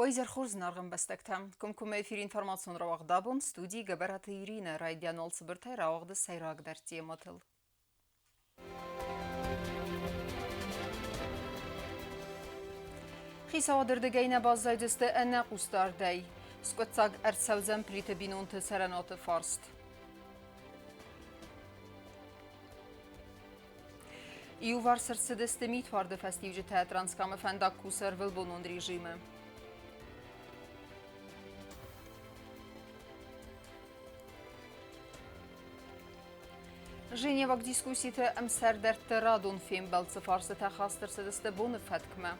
Уӕ изӕр хорз, зынаргъ ӕмбӕстӕгтӕ! Комкоммӕ эфир информацион рауагъд абон студийы Гӕбӕраты Иринӕ райдиан уал цыбыртӕй рауагъды сӕйрагдӕр темӕтыл. Хицауады рдыгӕй нӕ баззайдзысты ӕнӕ хъусдардӕй. Скъуыддзаг ӕрцӕудзӕн Плиты бинонты цӕрӕнуаты фарст. Иуварс ӕрцыдысты митуарды фӕстиуджытӕ Транскамы фӕндаг кусы ӕрвылбонон режимы. Женеваг дискусситы ӕмсӕрдӕртты радон фембӕлд цы фарстытӕ хаст ӕрцыдысты боны фӕткмӕ.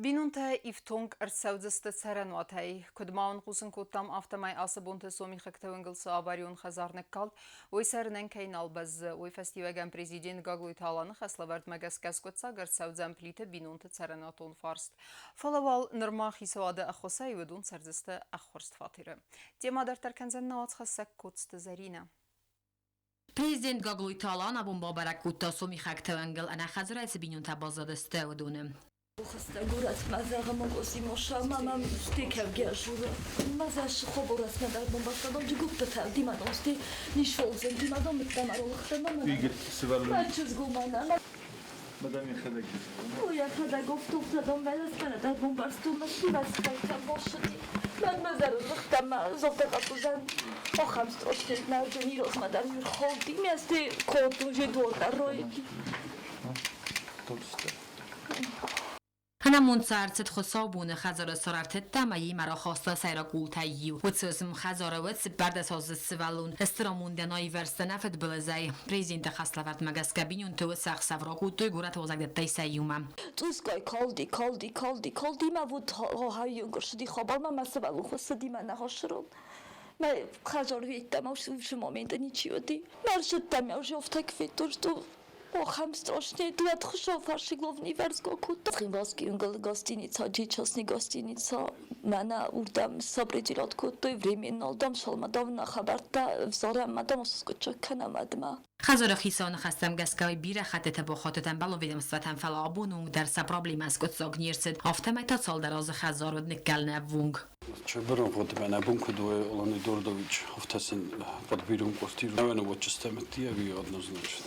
Бинонтӕ ифтонг ӕрцӕудзысты цӕрӕнуатӕй. Куыд ма уын хъусын кодтам, афтӕмӕй ацы бонты сомихӕгты уынгыл цы аварион хӕдзар ныккалд, уый цӕрынӕн кӕй нал бӕззы, уый фӕстиуӕгӕн президент Гаглойты Аланы хӕслӕвӕрдмӕ гӕсгӕ скъуыддзаг ӕрцӕудзӕн Плиты бинонты цӕрӕнуатон фарст. Фӕлӕ уал нырма хицауады ӕххуысӕй уыдон цӕрдзысты ӕххуырст фатеры. Темӕ дарддӕр кӕндзӕн нӕ уацхӕссӕг Коцты Зӕринӕ. Президент Гаглойты Алан абон бабӕрӕг кодта сомихӕгты уӕнгыл ӕнӕхӕдзарӕй цы бинонтӕ баззадысты, уыдоны. Ӕнамонд цард цыд хуыцаубоны хӕдзары сӕр ӕртыдта ӕмӕ йемӕ рахаста сӕйраг къултӕй иу. Уыцы уысм хӕдзары уыд цыппӕрдӕсаздзыд сывӕллон. Стыр амондӕн аивӕрзта нӕ фыдбылызӕй. Президенты хӕслӕвӕрдмӕ гӕсгӕ бинонты уыцы ӕхсӕв ракодтой горӕты уазӕгдӕттӕй сӕ иумӕ. Цъусгай калди, калди, калди, калди мӕ вот хайюнгырсыди хабармӕ мӕ сывӕллон хуыссыди мӕ нӕхӕссырон. Мӕ хӕдзар ведтӕм уыцы моменты ничи уыди. Мӕ мӕ уже так федтон, что Охам страшнее дуат хушо фаршигловни версго кодта. Цхинвалский уынгыл гостиница, частный гостиница. Мӕнӕ уырдӕм сопределять кодтой временно, дам шалмадам хабӕрттӕ взарӕм, мадам скъуыддзаг кӕнӕм ӕдмӕ. Хӕдзары хицауы ныхӕстӕм гӕсгӕ бирӕ хӕттыты бахатыд ӕмбӕлон ведомствӕтӕм, фӕлӕ абоны онг дӕр сӕ проблемӕ скъуыддзаг не рцыд, афтӕмӕй та цалдӕр азы хӕдзар уыд ныккӕлынӕввонг. Чабырын хъуыдымӕ нӕ бон куыд у, Алан Эдуардович, афтӕ сын подберем квартиру. Наверное, вот чисто ӕви однозначно.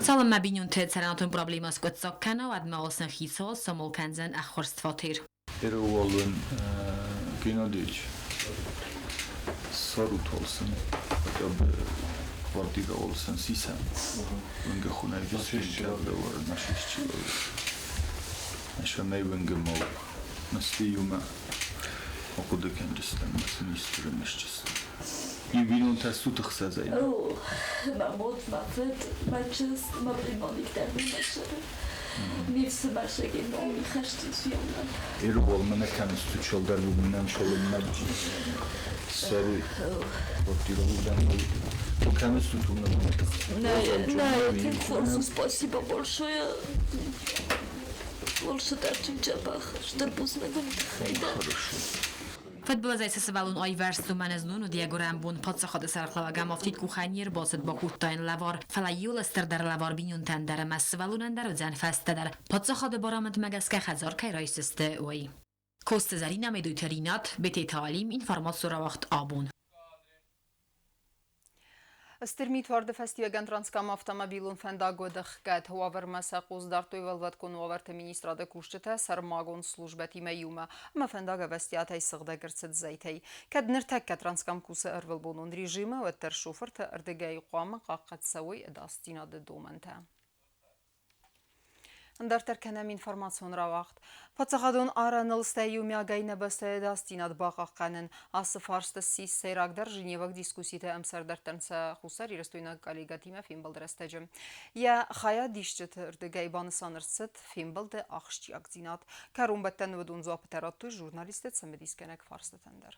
Цалынмӕ бинонты цӕрӕнуатон проблемӕ скъуыддзаг кӕна, уӕдмӕ уал сын хицау сомыл кӕндзӕн ӕххуырст фатер. Erővalon Геннадьевич Сарутолсын хотя бы квартира олсын сисӕм. Ахъуыды кӕнджыстӕм, мӕ сын исты рымысджыстӕм. Иу бинонтӕ стут ӕхсӕзӕй? О, мӕ мод, мӕ фыд, мӕ чызг, мӕ племянник дӕр мемӕ цӕры. Ме фсымӕрсӕгӕй ном хӕстын суйӕннӕн. Иргъол мӕнӕ кӕныс тучалдар губнан шолыммӕ саруй. Кӕныс тутумна Не, не, тынг хорз у, спасибо большое. Больше дӕр дзӕбӕх, стыр бузныг уын тыххӕй дӕр. Хорошо. Фыдбылызӕй цы сывӕллон аивӕрзт, уымӕн знон уыд йӕ гуырӕн бон паддзахады сӕргълӕууӕг ӕм афтид къухӕй не рбацыд, бакодта йын лӕвар. Фӕлӕ иуыл стырдӕр лӕвар бинонтӕн дӕр ӕмӕ сывӕллонӕн дӕр уыдзӕн фӕстӕдӕр, паддзахады барамындмӕ гӕсгӕ хӕдзар кӕй райсдзысты, уый. Косты Зӕринӕ, Медойты Ринат, Бететы Алим, информацион рауагъд абон. Стыр митуарды фӕстиуӕгӕн Транскам автомобилон фӕндаг уыд ӕхгӕд. Уавӕрмӕ сӕ хъус дардтой Уӕлвӕткон уавӕрты министрады кусджытӕ сӕрмагонд службӕтимӕ иумӕ ӕмӕ фӕндаг ӕвӕстиатӕй сыгъдӕг ӕрцыд зӕйтӕй. Кӕд ныртӕккӕ Транскам кусы ӕрвылбонон режимы, уӕддӕр шофырты ӕрдыгӕй хъуамӕ хъахъхъӕд цӕуой ӕдасдзинады домӕнтӕ. Дарддӕр кӕнӕм информацион рауагъд. Паддзахадон арӕныл стӕй иумиагӕй нӕ бӕстӕйы ӕдасдзинад бахъахъхъӕнын. Ацы фарст ссис сӕйрагдӕр Женеваг дискусситы ӕмсӕрдӕрттӕн сӕ хуссарирыстойнаг коллегӕтимӕ фембӕлды рӕстӕджы. Йӕ хайадисджыты рдыгӕй банысан ӕрцыд фембӕлды ахсджиагдзинад. Кӕронбӕттӕны уыдон дзуаппытӕ радтой журналистты цымыдисгӕнӕг фарстытӕн дӕр.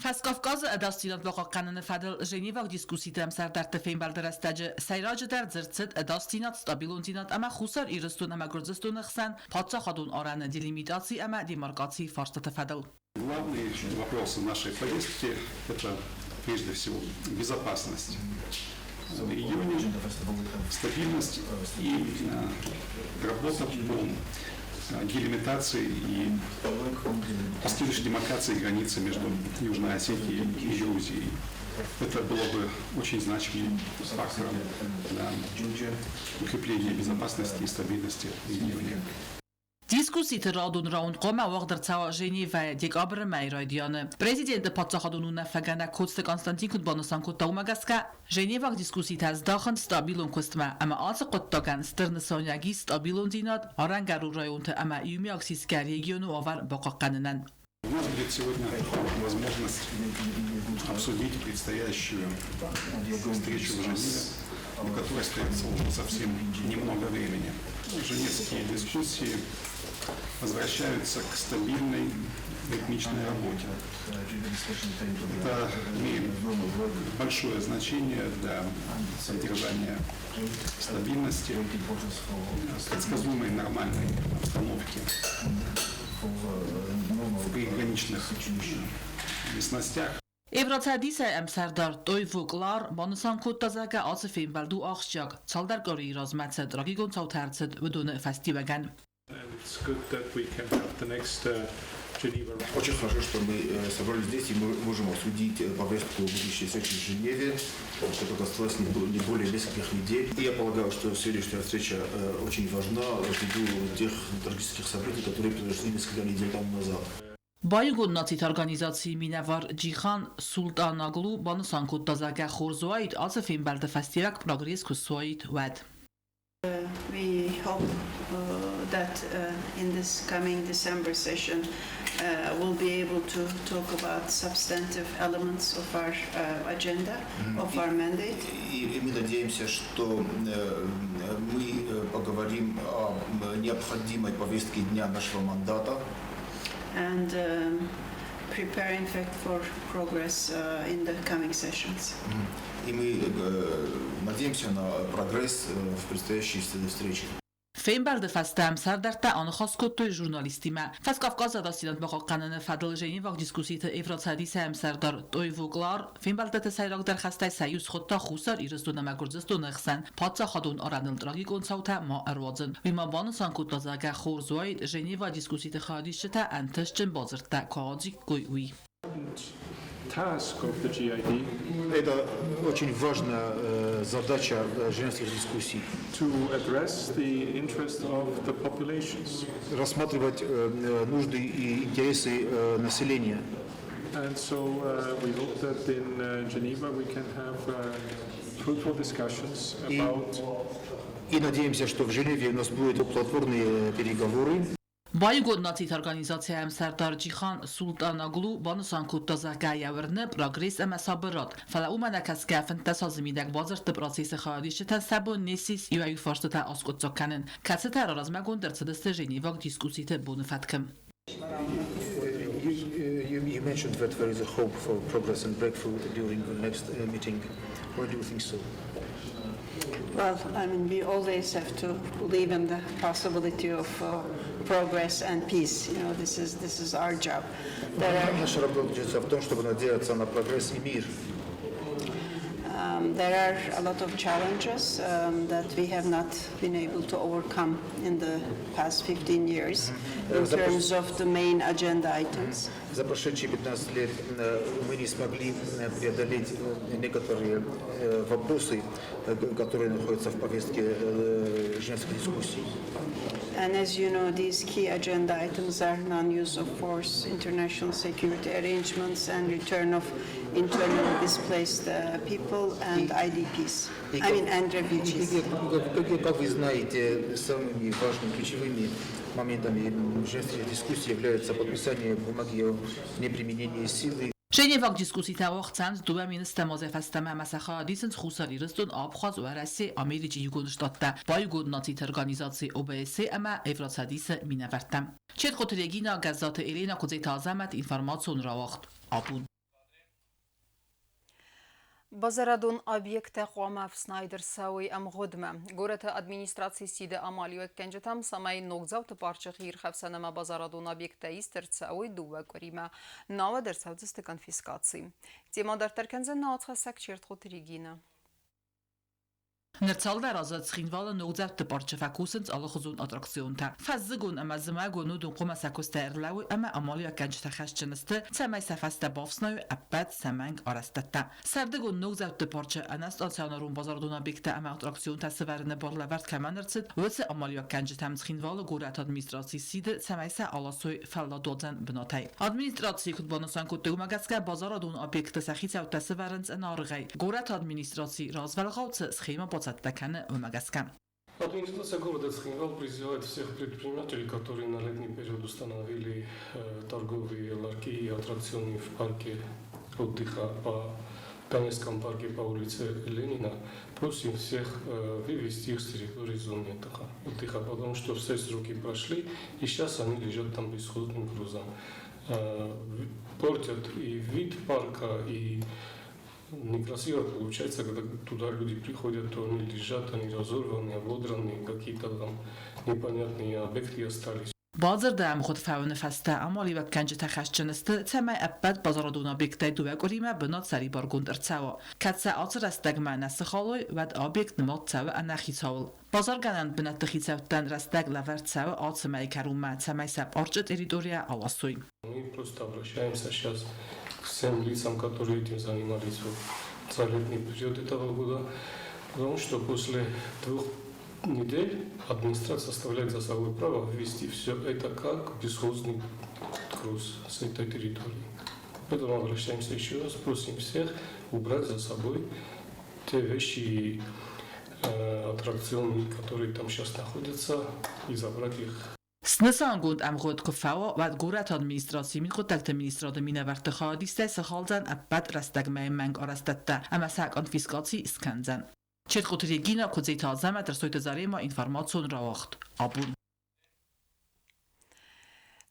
Фӕскавказы ӕдасдзинад бахъахъхъӕныны фӕдыл Женеваг дискусситы ӕмсӕрдӕртты фембӕлды рӕстӕджы сӕйраджыдӕр дзырд цыд ӕдасдзинад, стабилондзинад ӕмӕ Хуссар Ирыстон ӕмӕ Гуырдзыстоны хсӕн паддзахадон арӕны делимитаци ӕмӕ демаркацийы фарстыты фӕдыл. Главные вопросы нашей повестки – это прежде всего безопасность в регионе, стабильность и работа по делимитации и последующей демаркации границы между Южной Осетией и Грузией. Это было бы очень значимым фактором для укрепления безопасности и стабильности в регионе. Дискусситы радон раунд хъуамӕ уагъд ӕрцӕуа Женевӕйы декабры мӕйы райдианы. Президенты паддзахадон уынаффӕгӕнӕг Коцты Константин куыд банысан кодта, уымӕ гӕсгӕ Женеваг дискусситӕ здахынц стабилон куыстмӕ ӕмӕ ацы хъуыддагӕн стыр нысаниуӕг ис стабилондзинад арӕнгӕрон районты ӕмӕ иумиаг сисгӕ регионы уавӕр бахъахъхъӕнынӕн. У нас будет сегодня возможность обсудить предстоящую встречу в Женеве, до которой остается уже совсем немного времени. Женевские дискуссии возвращаются к стабильной ритмичной работе. Это имеет большое значение для поддержания стабильности, предсказуемой нормальной обстановки в приграничных местностях. Евроцӕдисы ӕмсӕрдар Тойво Клар банысан кодта, зӕгъгӕ, ацы фембӕлд у ахсджиаг, цалдӕр къуырийы размӕ цы трагикон цаутӕ ӕрцыд, уыдоны фӕстиуӕгӕн. Очень хорошо, что мы собрались здесь и мы можем обсудить повестку будущей встречи в Женеве, которая осталась не более нескольких недель. И я полагаю, что сегодняшняя встреча очень важна ввиду тех трагических событий, которые произошли несколько недель тому назад. Баиугонд Нациты Организацийы минӕвар Джихан Султаноглу банысан кодта, зӕгъгӕ, хорз уаид, ацы фембӕлды фӕстиуӕг прогресс куы суаид, уӕд. We hope that in this coming December session we'll be able to talk about substantive elements of our agenda, of our mandate. И мы надеемся, что мы поговорим о необходимой повестке дня нашего мандата. And prepare, in fact, for progress in the coming sessions. И мы надеемся на прогресс в предстоящей встрече. Фембӕлды фӕстӕ ӕмсӕрдӕрттӕ аныхас кодтой журналисттимӕ. Фӕскавказы ӕдасдзинад бахъахъхъӕныны фӕдыл Женеваг дискусситы Евроцӕдисы ӕмсӕрдар Тойво Клар фембӕлдтыты сӕйрагдӕр хӕстӕй сӕ иу схуыдта Хуссар Ирыстон ӕмӕ Гуырдзыстоны хсӕн паддзахадон арӕныл трагикон цаутӕ ма ӕруадзын. Уый ма банысан кодта, зӕгъгӕ, хорз уаид, Женеваг дискусситы хайадисджытӕ ӕнтыстджын бадзырдтӕ куы ауадзиккой, уый. Task of the GID. Это очень важная задача женевских дискуссий. To address the interest of the populations. Рассматривать нужды и интересы населения. And so we hope that in Geneva we can have fruitful discussions about. И надеемся, что в Женеве у нас будут плодотворные переговоры. Баиугонд Нациты Организацийы ӕмсӕрдар Джихан Султаноглу банысан кодта, зӕгъгӕ, йӕ уырны прогресс ӕмӕ сабырад, фӕлӕ уымӕ нӕ кӕсгӕ 15 азы мидӕг бадзырдты процессы хайадисджытӕн сӕ бон не ссис иуӕй-иу фарстытӕ аскъуыддзаг кӕнын, кӕцытӕ размӕгонд ӕрцыдысты Женеваг дискусситы боны фӕткы. You mentioned that there is a hope for progress and breakthrough during the next meeting. Why do you think so? Well, I mean, we always have to believe in the possibility of progress and peace. This is our job. There are, Наша работа заключается в том, чтобы надеяться на прогресс и мир. There are a lot of challenges that we have not been able to overcome in the past 15 years in terms of the main agenda items. За прошедшие 15 лет мы не смогли преодолеть некоторые вопросы, которые находятся в повестке Женевской дискуссии. And as you know, these key agenda items are non-use of force, international security arrangements, and return of internally displaced people and IDPs. I mean, and refugees. И, как вы знаете, самыми важными ключевыми моментами Женевской дискуссии являются подписание бумаги о неприменении силы. Женеваг дискусситӕ уагъд цӕуынц 2010 азӕй фӕстӕмӕ ӕмӕ сӕ хайад исынц Хуссар Ирыстон, Абхаз, Уӕрӕсе, Америчы Иугонд Штаттӕ, Баиугонд Нациты Организаци ОБСЕ ӕмӕ Евроцӕдисы минӕвӕрттӕ. Четхъоты Регина, Гӕззаты Елена, Куыдзеты Азӕмӕт, информацион рауагъд Абон. Базарадон объекттӕ хъуамӕ ӕфснайд ӕрцӕуой ӕмгъуыдмӕ. Горӕты администраци сиды амалиуӕггӕнджытӕм, цӕмӕй ногдзауты парчы хиирхӕфсӕн ӕмӕ базарадон объекттӕ ист ӕрцӕуой дыууӕ къуыримӕ, науӕд ӕрцӕудзысты конфискаци. Темӕ дарддӕр кӕндзӕн нӕ уацхӕссӕг Чертхъоты Регинӕ. Ныр цалдӕр азы Цхинвалы ногдзӕутты парчы фӕкусынц алыхуызон аттракционтӕ. Фӕззыгон ӕмӕ зымӕгон уыдон хъуамӕ сӕ куыстӕй ӕрлӕууой ӕмӕ амалиуӕггӕнджытӕ хӕсджын сты, цӕмӕй сӕ фӕстӕ бафснайой ӕппӕт сӕ мӕнг арӕзтӕдтӕ. Сӕрдыгон ногдзӕутты парчы ӕнӕстационарон базарадон объекттӕ ӕмӕ аттракционтӕ сӕвӕрыны бар лӕвӕрд кӕмӕн ӕрцыд, уыцы амалиуӕггӕнджытӕм Цхинвалы горӕты администраци сиды, цӕмӕй сӕ аласой фӕлладуадзӕн бынатӕй. Администрацийы куыд банысан кодтой, уымӕ гӕсгӕ базарадон объектты сӕ хицӕуттӕ сӕвӕрынц ӕнӕаргъӕй. Горӕты администраци развӕлгъау цы схемӕ бацӕттӕ кӕны, уымӕ гӕсгӕ. Администрация города Цхинвал призывает всех предпринимателей, которые на летний период установили торговые ларьки и аттракционы в парке отдыха по Пионерском парке по улице Ленина, просим всех вывести их с территории зоны отдыха, потому что все сроки прошли, и сейчас они лежат там бесхозным грузом. Портят и вид парка, и некрасиво получается, когда туда люди приходят, то они лежат, они разорваны, ободраны, какие-то там непонятные объекты остались. Бадзырды ӕмгъуыд фӕуыны фӕстӕ амалиуӕггӕнджытӕ хӕсджын сты, цӕмӕй ӕппӕт базарадон объекттӕй дыууӕ къуыримӕ бынат сӕрибаргонд ӕрцӕуа. Кӕд сӕ ацы рӕстӕгмӕ нӕ сыхалой, уӕд объект нымад цӕуы ӕнӕхицауыл. Базаргӕнӕн бынӕтты хицӕуттӕн рӕстӕг лӕвӕрд цӕуы ацы мӕйы кӕронмӕ, цӕмӕй сӕ парчы территорийӕ аласой. Мы просто обращаемся сейчас к всем лицам, которые этим занимались за летний период этого года, потому что после 2 недель администрация оставляет за собой право ввести все это как бесхозный груз с этой территории. Поэтому обращаемся еще раз, просим всех убрать за собой те вещи и аттракционы, которые там сейчас находятся, и забрать их. Снысангонд ӕмгъуыд куы фӕуа, уӕд горӕты администрацийы мидхъуыддӕгты министрады минӕвӕртты хайадистӕй сыхалдзӕн ӕппӕт рӕстӕгмӕйы мӕнг арӕзтӕдтӕ ӕмӕ сӕ конфискаци скӕндзӕн. Четхъуты Регина, Куыдзеты Азӕмӕт, Ӕрсойты Зарема, информацион рауагъд. Абон.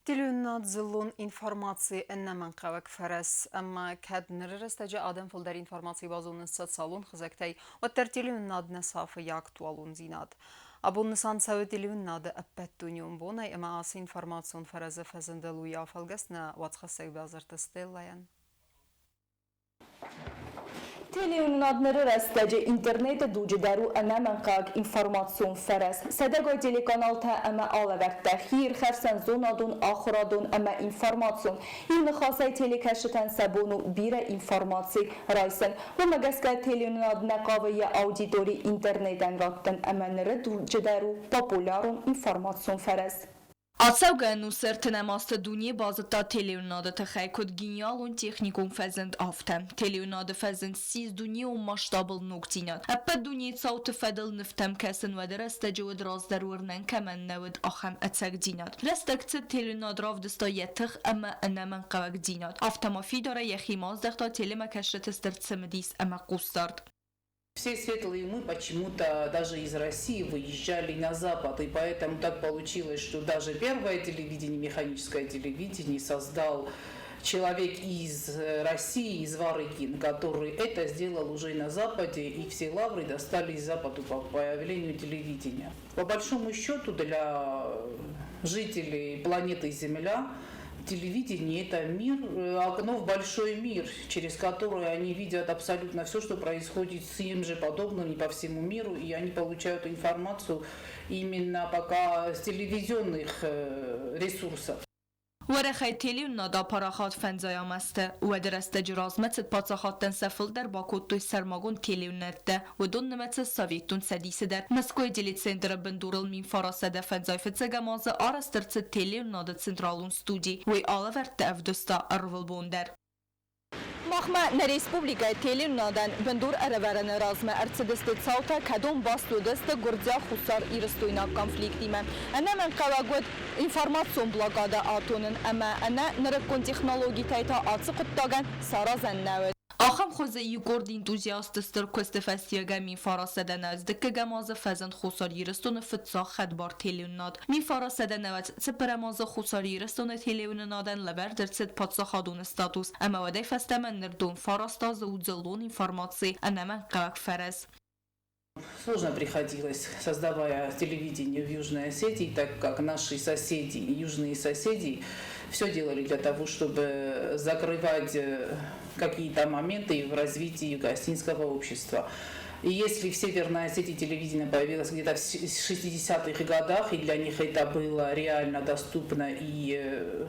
Телеуынынад дзыллон информацийы ӕнӕмӕнгхъӕуӕг фӕрӕз ӕмӕ кӕд ныры рӕстӕджы адӕм фылдӕр информаци базонынц социалон хызӕгтӕй, уӕддӕр телеуынынад нӕ сафы йӕ актуалондзинад. Абон нысан цӕуы телеуынынады ӕппӕтдунеон бонӕй ӕмӕ ацы информацион фӕрӕзы фӕзындыл уый афӕлгӕст нӕ уацхӕссӕг Базарты Стеллайӕн. Телеуынынад ныры рӕстӕджы интернеты дуджы дӕр у ӕнӕмӕнгхъӕуӕг информацион фӕрӕз. Сӕдӕгай телеканалтӕ ӕмӕ алӕвӕрдтӕ, хиирхӕфсӕн, зонадон, ахуырадон ӕмӕ информацион. Иу ныхасӕй телекӕсджытӕн сӕ бон у бирӕ информаци райсын. Уымӕ гӕсгӕ телеуынынад нӕ хъавы йӕ аудитори интернетӕн раттын ӕмӕ ныры дуджы дӕр у популярон информацион фӕрӕз. Ацӕугӕ ӕнусы ӕртынӕм азты дуне базыдта телеуынынады тыххӕй куыд гениалон техникон фӕзынд, афтӕ. Телеуынынады фӕзынд ссис дунеон масштабыл ногдзинад. Ӕппӕт дунейы цауты фӕдыл нывтӕм кӕсын уӕды рӕстӕджы уыд раздӕр уырнӕн кӕмӕн нӕ уыд, ахӕм ӕцӕгдзинад. Рӕстӕг цыд, телеуынынад равдыста йӕ тых ӕмӕ ӕнӕмӕнгхъӕуӕгдзинад. Афтӕ ма фидарӕй йӕхимӕ аздӕхта телемӕкӕсджыты стыр цымыдис ӕмӕ хъусдард. Все светлые умы почему-то даже из России выезжали на Запад, и поэтому так получилось, что даже первое телевидение, механическое телевидение создал человек из России, из Варыгин, который это сделал уже на Западе, и все лавры достались Западу по появлению телевидения. По большому счету для жителей планеты Земля телевидение – это мир, окно в большой мир, через который они видят абсолютно все, что происходит с им же подобными по всему миру, и они получают информацию именно пока с телевизионных ресурсов. Уӕрӕхӕй телеуынынад апарахат фӕндзайӕм азты. Уӕды рӕстӕджы размӕцыд паддзахадтӕн сӕ фылдӕр бакодтой сӕрмагонд телеуынынӕдтӕ, уыдон нымӕцы Советон Цӕдисы дӕр. Мӕскуыйы телецентры бындурыл 1951 азы арӕзт ӕрцыд телеуынынады централон студи. Уый алӕвӕрдтӕ ӕвдыста ӕрвылбон дӕр. Махмӕ нӕ республикӕйы телеуынынадӕн бындур ӕрӕвӕрыны размӕ ӕрцыдысты цаутӕ, кӕдон баст уыдысты гуырдзиаг-хуссар-ирыстойнаг конфликтимӕ. Ӕнӕмӕнгхъӕуӕг уыд информацион блокадӕ атонын ӕмӕ ӕнӕ нырыккон технологитӕй та ацы хъуыддагӕн саразӕн нӕ уыд. Ахӕм хуызы иу къорд энтузиасты стыр куысты фӕстиуӕгӕн 1990 азы фӕзынд Хуссар Ирыстоны фыццаг хӕдбар телеуынынад. 1994 азы Хуссар Ирыстоны телеуынынадӕн лӕвӕрд ӕрцыд паддзахадон статус, ӕмӕ уӕдӕй фӕстӕмӕ ныр дон фараст азы у дзыллон информацийы ӕнӕмӕнгхъӕуӕг фӕрӕз. Сложно приходилось, создавая телевидение в Южной Осетии, так как наши соседи, южные соседи, все делали для того, чтобы закрывать какие-то моменты в развитии юго-осетинского общества. И если в Северной Осетии телевидение появилось где-то в 60-х годах, и для них это было реально доступно и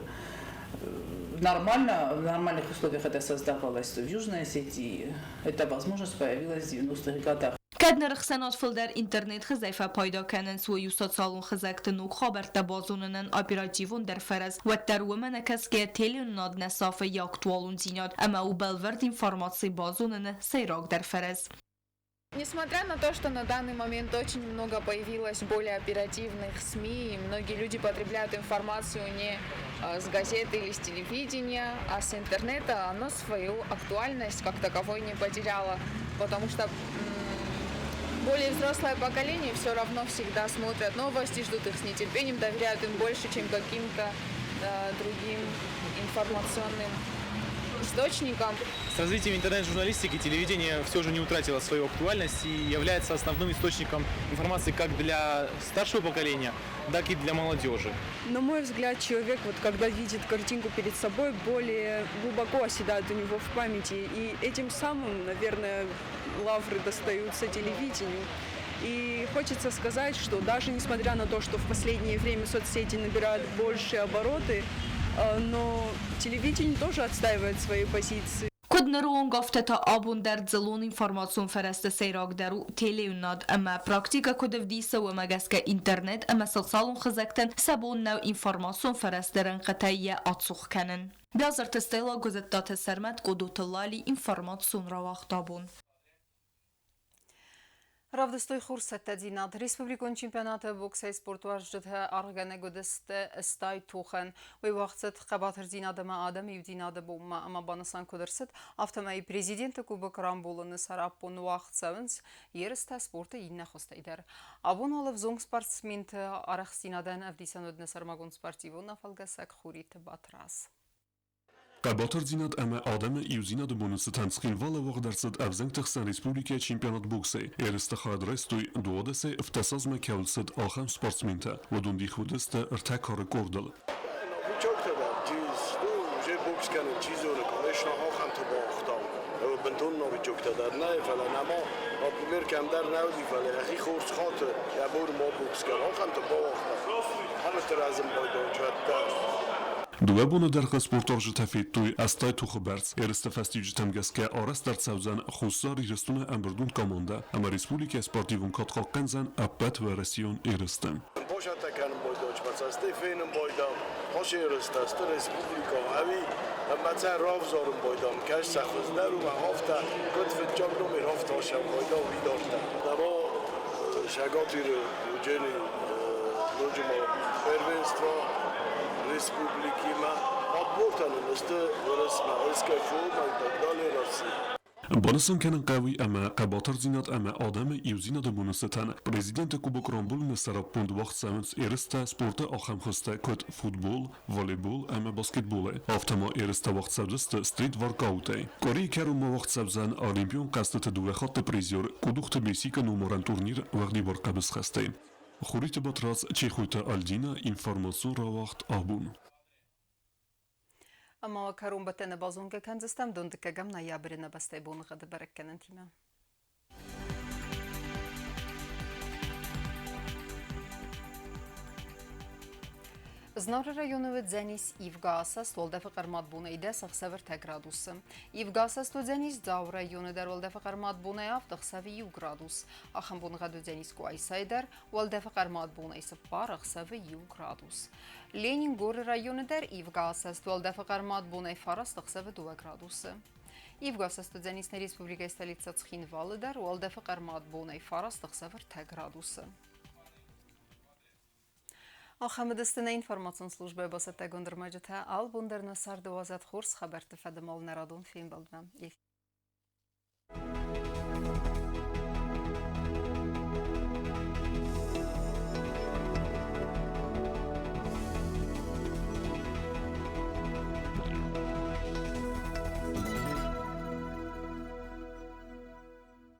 нормально, в нормальных условиях это создавалось, то в Южной Осетии эта возможность появилась в 90-х годах. Кӕд ныры хсӕнад фылдӕр интернет-хызӕй фӕпайда кӕнынц, уый у социалон хызӕгты ног хабӕрттӕ базонынӕн оперативондӕр фӕрӕз, уӕддӕр уымӕ нӕ кӕсгӕйӕ телеуынынад нӕ сафы йӕ актуалондзинад ӕмӕ у бӕлвырд информаци базоныны сӕйрагдӕр фӕрӕз. Несмотря на то, что на данный момент очень много появилось более оперативных СМИ, и многие люди потребляют информацию не с газеты или с телевидения, а с интернета, оно свою актуальность как таковой не потеряло, потому что более взрослое поколение все равно всегда смотрят новости, ждут их с нетерпением, доверяют им больше, чем каким-то другим информационным источникам. С развитием интернет-журналистики телевидение все же не утратило свою актуальность и является основным источником информации как для старшего поколения, так и для молодежи. На мой взгляд, человек, вот, когда видит картинку перед собой, более глубоко оседает у него в памяти. И этим самым, наверное, лавры достаются телевидению. И хочется сказать, что даже несмотря на то, что в последнее время соцсети набирают большие обороты, но телевидение тоже отстаивает свои позиции. Куыд ныры онг, афтӕ та абон дӕр дзыллон информацион фӕрӕзты сӕйрагдӕр у телеуынынад ӕмӕ практикӕ куыд ӕвдисы, уымӕ гӕсгӕ интернет ӕмӕ социалон хызӕгтӕн сӕ бон нӕу информацион фӕрӕзты рӕнхъытӕй йӕ ацух кӕнын. Биазырты Стелла, Гуызыдтаты Сӕрмӕт, Къодоты Лали, информацион рауагъд абон. Равдыстой хурцӕттӕдзинад. Республикон чемпионаты боксӕй спортуарзджытӕ аргъгӕнӕг уыдысты стай тохӕн. Уый уагъд цыд хъӕбатырдзинад ӕмӕ адӕмы иудзинады бонмӕ ӕмӕ банысан куыд ӕрцыд, афтӕмӕй президенты кубок рамбулыны сӕраппонд уагъд цӕуынц ерыстӕ спорты иннӕ хуызтӕй дӕр. Абон уал ӕвзонг спортсменты арӕхстдзинадӕн ӕвдисӕн уыд нӕ сӕрмагонд спортивон афӕлгӕсӕг Хуриты Батрадз. Хъӕбатырдзинад ӕмӕ адӕмы иудзинады боны цытӕн Цхинвалы уагъд ӕрцыд ӕвзӕнгты хсӕн республикӕйы чемпионат боксӕй. Ерысты хайад райстой 12-ӕй 17 азмӕ кӕуыл цыд, ахӕм спортсментӕ. Уыдон дих уыдысты ӕртӕ кары къордыл. Дыууӕ боны дӕргъы спортуарзджытӕ федтой ӕстай тохы бӕрц. Ерысты фӕстиуджытӕм гӕсгӕ арӕзт ӕрцӕудзӕн Хуссар Ирыстоны ӕмбырдон командӕ ӕмӕ республикӕйы спортивон кад хъахъхъӕндзӕн ӕппӕтуӕрӕсейон ерысты. Банысан кӕнын хъӕуы ӕмӕ хъӕбатырдзинад ӕмӕ адӕмы иудзинады боны цытӕн Президенты Кубок рамбулыны сӕраппонд уагъд цӕуынц ерыстӕ спорты ахӕм хуызтӕ, куыд футбол, волейбол ӕмӕ баскетболӕй. Афтӕ ма ерыстӕ уагъд цӕудзысты стрит-воркаутӕй. Къуырийы кӕронмӕ уагъд цӕудзӕн Олимпион хъӕзтыты дыууӕ хатты призер Къудухты Бесикы номарӕн турнир уӕгъдибар хъӕбысхӕстӕй. Хуриты Батрадз, Чехойты Альдина, информацион рауагъд абон. Ӕмӕ кӕронбӕттӕны базонгӕ кӕндзыстӕм дыккӕгӕм ноябры нӕ бӕстӕйы боныгъӕды бӕрӕггӕнӕнтимӕ. Знауыры районы уыдзӕнис ивгӕ асӕст, уӕлдӕфы хъӕрмад бонӕй 10 ӕхсӕв 3 градусы. Ивгӕ асӕст уыдзӕнис Дзауы районы дӕр, уӕлдӕфы хъӕрмад бонӕй 7 ӕхсӕвы 1 градус. Ахӕм боныгъӕд уыдзӕнис Къуайсайы дӕр, уӕлдӕфы хъӕрмад бонӕй 4 ӕхсӕвы 1 градус. Ленингоры районы дӕр ивгӕ асӕст, уӕлдӕфы хъӕрмад бонӕй 9 ӕхсӕвы 2 градусы. Ивгӕ асӕст уыдзӕнис нӕ республикӕйы столицӕ Цхинвалы дӕр, уӕлдӕфы хъӕрмад бонӕй 9 ӕхсӕвы 3 градусы. Ахӕм уыдысты нӕ информацион службӕйы бацӕттӕгонд ӕрмӕджытӕ. Албон дӕр нӕ царды уадзӕд хорз хабӕртты фӕдыл нӕ радон фембӕлдмӕ.